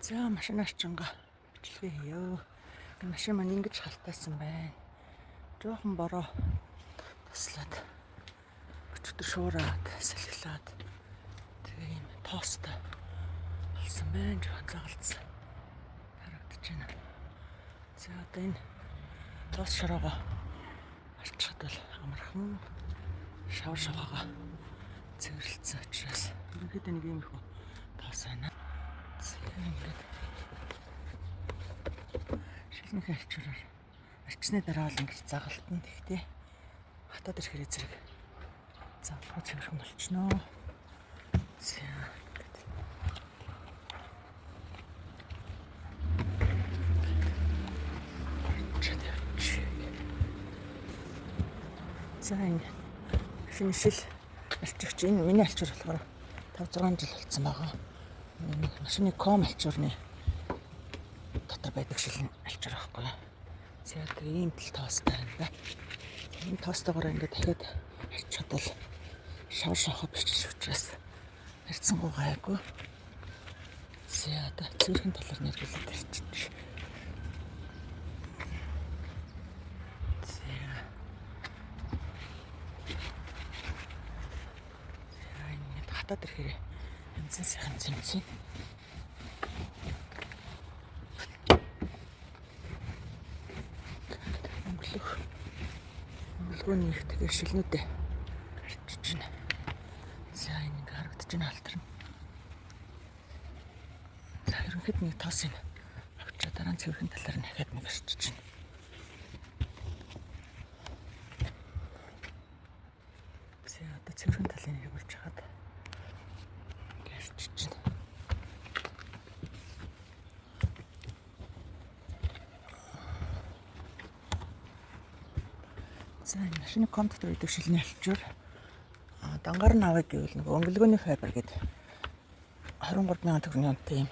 За машин арчингаа бичлэгээ хийё. Энэ машин маань ингэж халтайсан байна. Жохон бороо таслаад өчигдөр шуураад салхилаад тэгээ ийм тоостой болсон байна. Жохон загалцсан харагдаж байна. За одоо энэ тоос шороогоо арчхад бол амархан шавар шавхаага цэвэрлсэн учраас ерөнхийдөө нэг ийм их тоос байна. За ингээд шилнийхээ альчуураар арчсны дараа бол ингэж загалтна. Тэгтээ хатаад ирэхээр зэрэг загалгүй цэвэрхэн болчихноо. За ингээд арчаад явчих. За энэ шинэ шил альчигч энэ миний альчуур болохоор 5 6 жил болсон байгаа. Энэ машины ком альчуурны дотор байдаг шил альчуур байхгүй. За тэгээ ийм тал тоостой байна да. Энэ тоостойгоор ингээд дахиад арчхад бол шавар шавхаа бичиж учраас харьцангуй гайгүй. За одоо цэвэрхэн талаар нэргэлээд арчиж. За ингээд хатаад ирэхээр янзын сайхан цэмцэн. Өнгөлөх өнгөлгөөний их тэгээ шилнүүдээ арчиж байна. За энэ ингээ харагдаж байна алтарна. За ерөнхийд нэг тоос юм авчаа дараа нь цэвэрхэн талаар нь дахиад нэг арчиж байна. За одоо цэвэрхэн талыг явуулж хаад ингээ арчиж байна. За энэ машины ком дотор байдаг шилний альчуур дангаар нь авъя гэвэл нэг өнгөлгөөний файбер гэдэг 23 мянган төгрөгийн үнэтэй юм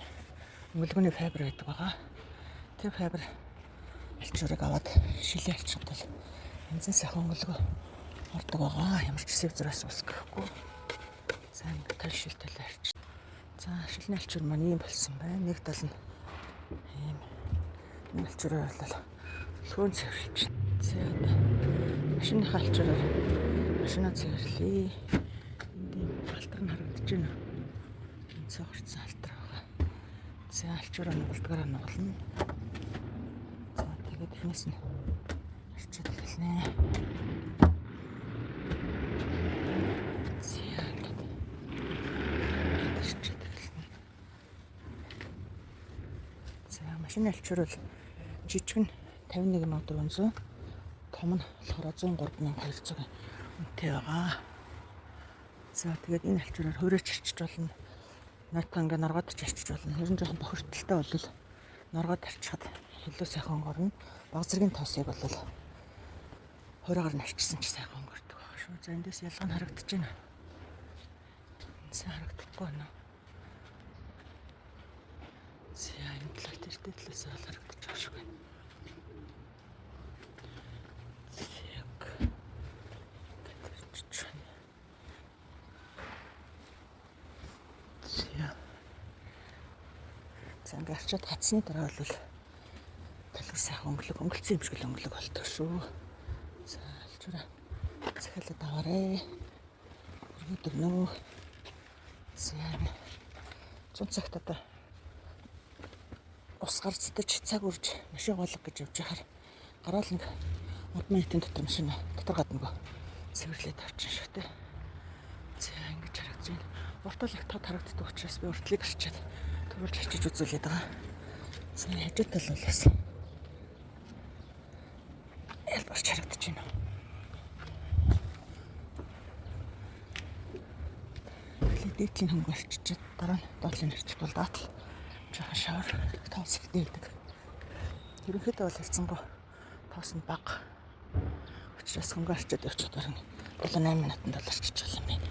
өнгөлгөөний файбер байдаг байгаа. Тэр файбер альчуурыг аваад шилээ альчхад бол янзын сайхан өнгөлгөө ордог байгаа. Ямар ч сэв зураас үсгэхгүй. За ингээд тал шил талаа арч. За шилний альчуур маань ийм болсон байна. Нэг тал нь ийм энэ альчуураар бол өлгөөн цэвэрлж. За одоо машиныхаа альчуураар машинаа цэвэрлэе. Энд ийм алтар нь харагдаж байна. Энэ цогцсон алтар байгаа. За альчуураа нугалдгаараа нугална. За тэгээд эхнээс нь арчаад эхэлнэ. За ингээд арчаад эхэлнэ. За машины альчуур бол жижиг нь 51 400, том нь болохоор 103 200 үнэтэй байгаа. За тэгээд энэ альчуураар хуурайч арчиж болно. Нартаа ингээ норгоод ч арчиж болно. Ер нь жоохон бохирдолтой бол норгоод арчхад илүү сайхан өнгөрнө. Баг зэргийн тоосыг бол хуурайгаар нь арчсан ч сайхан өнгөрдөг байгаа шүү. За эндээс ялга нь харагдаж байна. Сайн харагдахгүй байна уу? За энэ талаар тэр талаас бол харагдаж байгаа шүү байна. Яг арчиж байна. За. За ингээ арчаад гацсны дараа бол талбар сайхан өнгөлөг, өнгөлцсөн юм шиг л өнгөлөг болдог шүү. За альчуура захиалаад аваарэ. Өргөд өгнө. За 100 цагт одоо ус гарцдаж цаг үрж машин гоолго гэж явж байхаар гараал нэг 10 минутын дотор машин дотор гаднагүй цэвэрлээд авчин шүү дээ. За ингэж харагдаж байна. Уртал их тод харагддаг учраас би уртлыг арчаад төрүүлж арчиж үзүүлээд байгаа. За хажуу тал бол бас ялбарч харагдаж байна. Тэгэхээр дээдлийн хөнгө арчиж дараа нь доотлын арчих бол даатал жоохон шавар тоос ихтэй байдаг. Ерөнхийдөө бол харьцангуй тоос нь бага. Учраас хөнгө арчаад явчихад бараг 7 8 минутанд бол арчиж байгаа юм байна.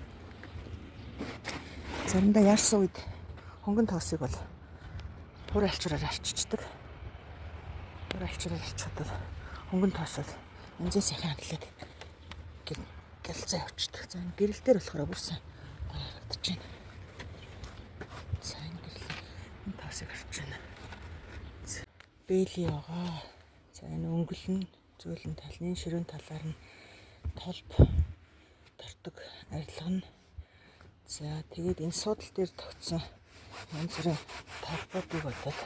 Заримдаа яарсан үед хөнгөн тоосыг бол хуурай альчуураар арчичдаг. Хуурай альчуураар арчихад бол хөнгөн тоос бол янзын сайхан хаглаад гялцаа явчихдаг. За энэ гэрэл дээр болохоор бүр сайн гоё харагдаж байна. За энэ гэрэл энэ Хаусыг харж байна. Бэли байгаа. За энэ өнгөл нь зөөлөн талны ширүүн талаар нь толб тортог арилга нь. За тэгээд энэ суудал дээр тогтсон янз бүрийн толбуудыг бодоод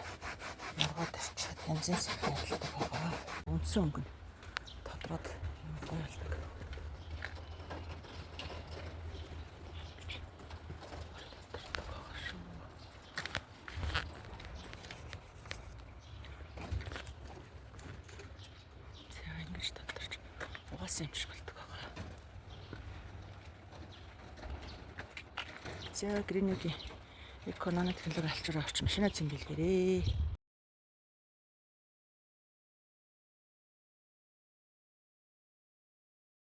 нургаа тарчаад янзын сэхэ арилгадаг байгаа. Үндсэн өнгө нь тодроод гоё болдог. Тортог байгаа шүү. За ингэж тодорч угаасан юм шиг болдог байгаа. За гринүүдийн эко нано технологи алчуур авч машина цэнгэлгээрээ.